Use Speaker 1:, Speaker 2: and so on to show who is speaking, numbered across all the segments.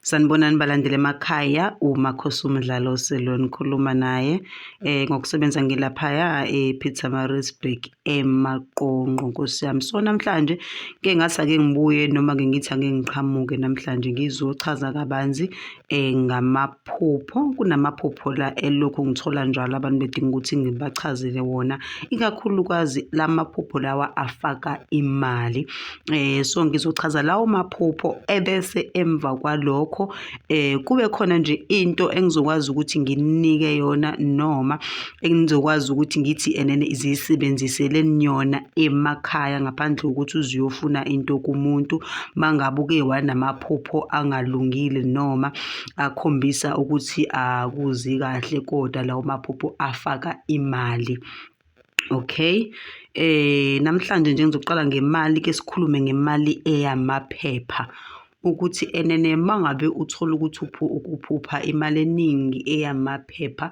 Speaker 1: Sanibonani balandeli emakhaya, uMakhosi uMdlalose lo nikhuluma naye ngokusebenza ngilaphaya ePietermaritzburg eMaqonqo Nkosi yami. So namhlanje ke ngathi ake ngibuye noma-ke ngithi ake ngiqhamuke namhlanje ngizochaza kabanzi ngamaphupho. Kunamaphupho la elokhu ngithola njalo abantu bedinga ukuthi ngibachazele wona, ikakhulukazi la maphupho lawa afaka imali. So ngizochaza lawo maphupho ebese emva kwalokho kube khona nje into engizokwazi ukuthi ngininike yona noma engizokwazi ukuthi ngithi enene ziyisebenziseleni yona emakhaya ngaphandle kokuthi uze uyofuna into kumuntu mangabe uke wanamaphupho angalungile noma akhombisa ukuthi akuzi kahle kodwa lawo maphupho afaka imali. Okay. Namhlanje nje ngizoqala ngemali ke sikhulume ngemali eyamaphepha ukuthi enene mangabe uthola ukuthi uphupha imali eningi eyamaphepha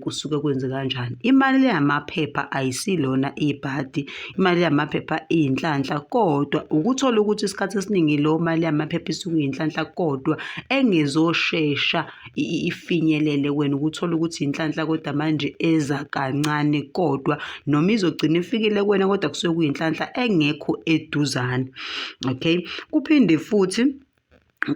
Speaker 1: kusuke kwenze kanjani. Imali eyamaphepha ayisilona ibhadi, imali yamaphepha iyinhlanhla kodwa ukuthola ukuthi isikhathi esiningi leyo mali yamaphepha isuke iyinhlanhla kodwa engezoshesha ifinyelele kuwena ukuthola ukuthi inhlanhla kodwa manje eza kancane kodwa noma izogcina ifikile kuwena kodwa kusuke kuyinhlanhla engekho eduzane. Okay, kuphinde futhi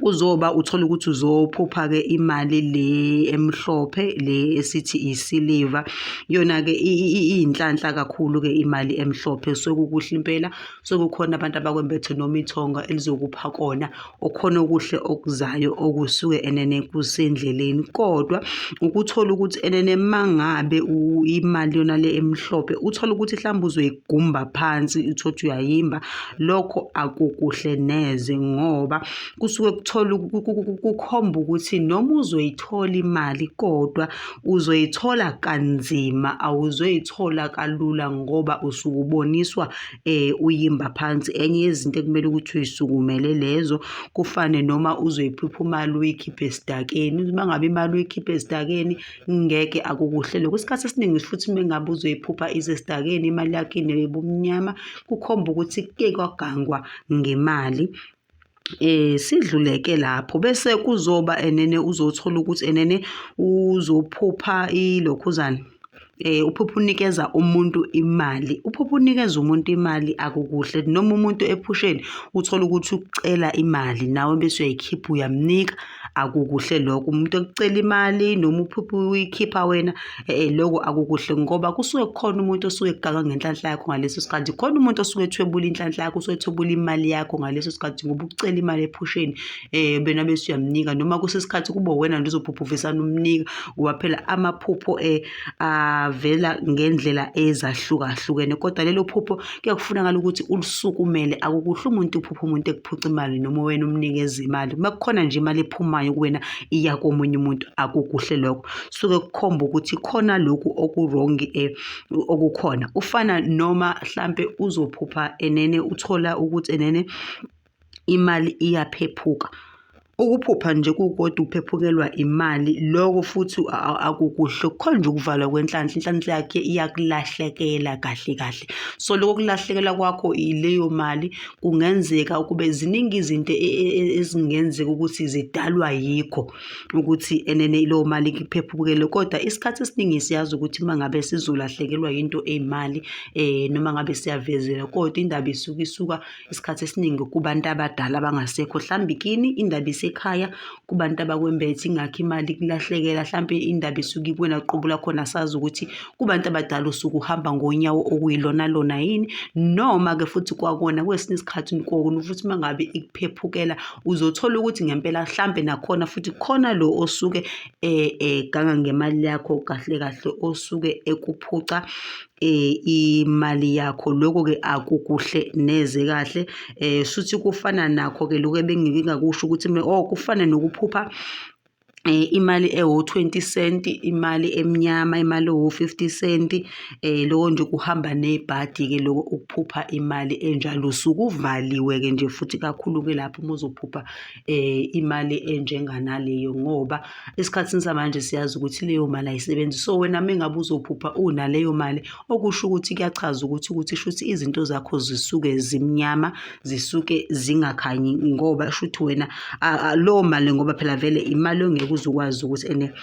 Speaker 1: kuzoba uthole ukuthi uzophupha-ke imali le emhlophe le esithi isiliva yona-ke iyinhlanhla kakhulu-ke imali emhlophe sekukuhle impela sekukhona abantu abakwembethe noma ithonga elizokupha kona okhona okuhle okuzayo okusuke enene kusendleleni kodwa ukuthola ukuthi enene mangabe imali yona le emhlophe uthole ukuthi mhlawumbe uzoyigumba phansi uthole ukuthi uyayimba lokho akukuhle neze ngoba kusuke kuthola kukhomba ukuthi noma uzoyithola imali kodwa uzoyithola kanzima awuzoyithola kalula ngoba usuke uboniswa uyimba phansi. Enye yezinto ekumele ukuthi uyisukumele lezo kufane noma uzoyiphupha imali uyikhiphe esidakeni. Uma ngabe imali uyikhiphe esidakeni ngeke akukuhle lokho. Isikhathi esiningi futhi uma ngabe uzoyiphupha isesidakeni imali yakho inebumnyama kukhomba ukuthi kuke kwagangwa ngemali. Sidlule-ke lapho bese kuzoba enene uzothola ukuthi enene uzophupha ilokhuzana uphupha unikeza umuntu imali. Uphupha unikeza umuntu imali akukuhle noma umuntu ephusheni uthole ukuthi ukucela imali nawe bese uyayikhipha uyamnika akukuhle lokho. Umuntu ekucela imali noma uphupha uyikhipha wena lokho akukuhle ngoba kusuke kukhona umuntu osuke ekuganga ngenhlanhla yakho ngaleso sikhathi. Khona umuntu osuke ethwebula inhlanhla yakho, usuke ethwebula imali yakho ngaleso sikhathi ngoba ukucela imali ephusheni bena bese uyamnika noma kusesikhathi kube uwena nje uzophupha uvesane umnika ngoba phela amaphupho avela ngendlela ezahlukahlukene kodwa lelo phupho kuyakufunakala ukuthi ulisukumele. Akukuhle umuntu uphupha umuntu ekuphuca imali noma wena umnikeza imali. Uma kukhona nje imali ephumayo kuwena iya komunye umuntu akukuhle lokho. Suke kukhomba ukuthi khona lokhu oku-wrong okukhona. Kufana noma hlampe uzophupha enene uthola ukuthi enene imali iyaphephuka. Ukuphupha nje kukodwa uphephukelwa imali loko futhi akukuhle kukhona nje ukuvalwa kwenhlanhla, inhlanhla yakhe iyakulahlekela kahle kahle. So loko kulahlekela kwakho ileyo mali kungenzeka ukube ziningi izinto ezingenzeka ukuthi zidalwa yikho ukuthi enene leyo mali ikuphephukele kodwa isikhathi esiningi siyazi ukuthi uma ngabe sizolahlekelwa yinto eyimali noma ngabe siyavezela kodwa indaba isuke isuka isikhathi esiningi kubantu abadala abangasekho hlambi kini indaba isekhaya kubantu abakwembethe ingakho imali kulahlekela hlampe indaba isuke ikuwena qobo lwakhona asazi ukuthi kubantu abadala usuke uhamba ngonyawo okuyilona lona yini noma-ke futhi kwakona kwesinye isikhathi kona futhi uma ngabe ikuphephukela uzothola ukuthi ngempela hlampe nakhona futhi khona lo osuke eganga ngemali yakho kahle kahle osuke ekuphuca imali yakho. Lokho-ke akukuhle neze kahle. Shuthi kufana nakho-ke lokhu ebengike ngakusho ukuthi oh kufana nokuphupha Imali ewu-20 cent, imali emnyama, imali ewu-50 cent, loko nje kuhamba nebhadi-ke loko ukuphupha imali enjalo. Usuke uvaliwe-ke nje futhi kakhulu-ke lapho uma uzophupha imali enjenganaleyo ngoba esikhathini samanje siyazi ukuthi leyo mali ayisebenzi. So wena uma ngabe uzophupha unaleyo mali, okusho ukuthi kuyachaza ukuthi shuthi izinto zakho zisuke zimnyama, zisuke zingakhanyi ngoba shuthi wena leyo mali ngoba phela vele imali ongeke uze ukwazi ukuthi ene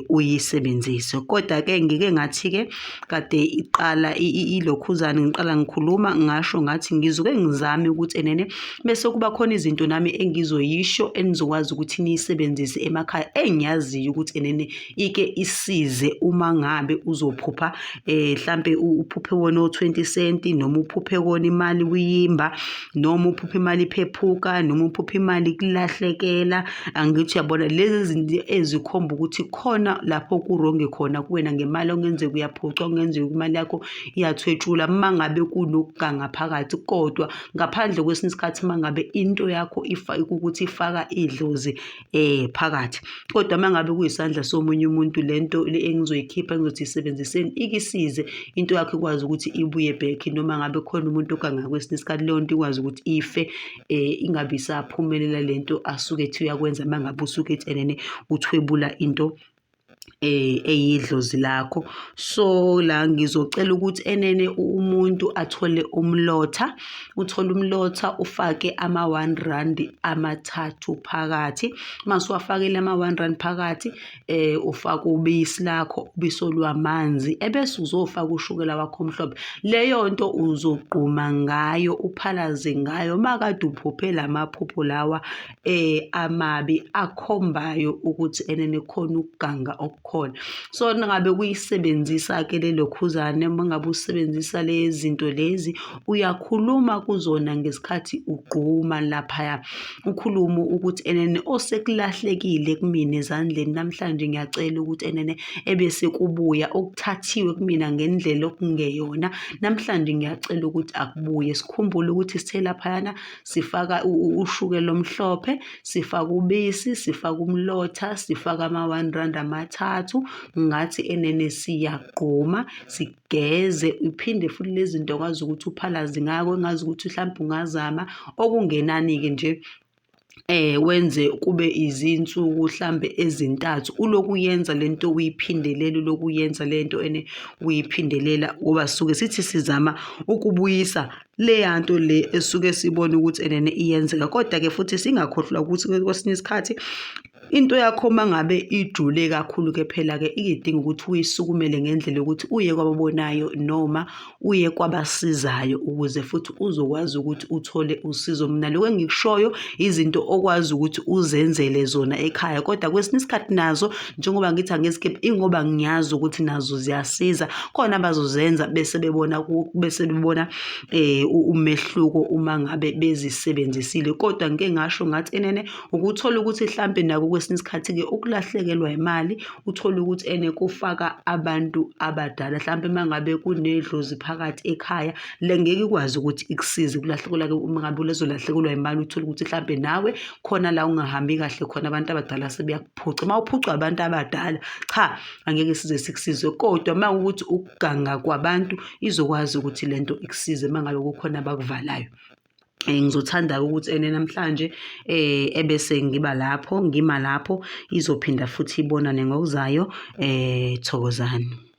Speaker 1: uyisebenzise. Kodwa-ke ngike ngathi-ke kade iqala ilokhuzane ngiqala ngikhuluma ngasho ngathi ngizoke ngizame ukuthi enene bese kuba khona izinto nami engizoyisho enizokwazi ukuthi niyisebenzise emakhaya engiyaziyo ukuthi enene ike isize uma ngabe uzophupha hlampe uphuphe wona o-20 cent noma uphuphe kona imali uyimba noma uphuphe imali iphephuka noma uphuphe imali ikulahlekela. Angithi uyabona lezi zinto ezikhomba ukuthi khona lapho kurongi khona kuwena ngemali okungenzeka uyaphucwa, okungenzeka imali yakho iyathwetshulwa uma ngabe kunokuganga phakathi. Kodwa ngaphandle kwesinye isikhathi uma ngabe into yakho ukuthi ifaka idlozi phakathi. Kodwa uma ngabe kuyisandla somunye umuntu le nto le engizoyikhipha engizothi isebenziseni ikisize into yakho ikwazi ukuthi ibuye back noma ngabe khona umuntu oganga kwesinye isikhathi leyo nto ikwazi ukuthi ife ingabe isaphumelela le nto asuke ethi uyakwenza uma ngabe usuke ethi enene uthwebula into eyidlozi lakho. So la ngizocela ukuthi enene umuntu athole umlotha, uthole umlotha ufake ama-one rand amathathu phakathi. Uma usuwafakile ama-one rand phakathi, ufake ubisi lakho, ubisi olwamanzi, ebese uzofaka ushukela wakho omhlophe. Leyo nto uzogquma ngayo, uphalaze ngayo uma kade uphuphe la maphupho lawa amabi akhombayo ukuthi enene khona ukuganga okukhona. So nangabe uyisebenzisa-ke lelo khuzane, uma ngabe usebenzisa lezi zinto lezi, uyakhuluma kuzona ngesikhathi ugquma laphaya. Ukhulume ukuthi enene osekulahlekile kumina ezandleni namhlanje ngiyacela ukuthi enene ebese kubuya okuthathiwe kumina ngendlela okungeyona, namhlanje ngiyacela ukuthi akubuye. Sikhumbule ukuthi sithe laphayana sifaka ushukela omhlophe, sifaka ubisi, sifaka umlotha, sifaka ama-one rand amathathu, ngathi enene siyagquma, sigeze, uphinde futhi lezi zinto okwazi ukuthi uphalaze ngako, engazi ukuthi mhlawumbe ungazama okungenani-ke nje wenze kube izinsuku hlambe ezintathu ulokhu uyenza lento uyiphindelela, ulokhu uyenza lento ene uyiphindelela ngoba sisuke sithi sizama ukubuyisa leya nto le esuke sibona ukuthi enene iyenzeka. Kodwa-ke futhi singakhohlwa ukuthi kwesinye isikhathi into yakho uma ngabe ijule kakhulu-ke phela-ke idinga ukuthi uyisukumele ngendlela yokuthi uye kwababonayo noma uye kwabasizayo ukuze futhi uzokwazi ukuthi uthole usizo. Mina lokhu engikushoyo izinto okwazi ukuthi uzenzele zona ekhaya, kodwa kwesinye isikhathi nazo njengoba ngithi angizikhiphi ingoba ngiyazi ukuthi nazo ziyasiza, khona abazozenza bese bebona bese bebona umehluko uma ngabe bezisebenzisile. Kodwa ngike ngasho ngathi enene ukuthola ukuthi hlampe nako kwesinye isikhathi-ke ukulahlekelwa imali uthole ukuthi ene kufaka abantu abadala hlampe uma ngabe kunedlozi phakathi ekhaya le ngeke ikwazi ukuthi ikusize ukulahlekelwa-ke uma ngabe ulezolahlekelwa imali uthole ukuthi hlampe nawe khona la ungahambi kahle khona abantu abadala sebeyakuphuca. Uma uphucwa abantu abadala cha angeke size sikusize kodwa uma kuwukuthi ukuganga kwabantu izokwazi ukuthi le nto ikusize uma ngabe kukhona abakuvalayo. Ngizothanda-ke ukuthi ene namhlanje ebese ngiba lapho ngima lapho izophinda futhi ibonane ngokuzayo. Thokozani.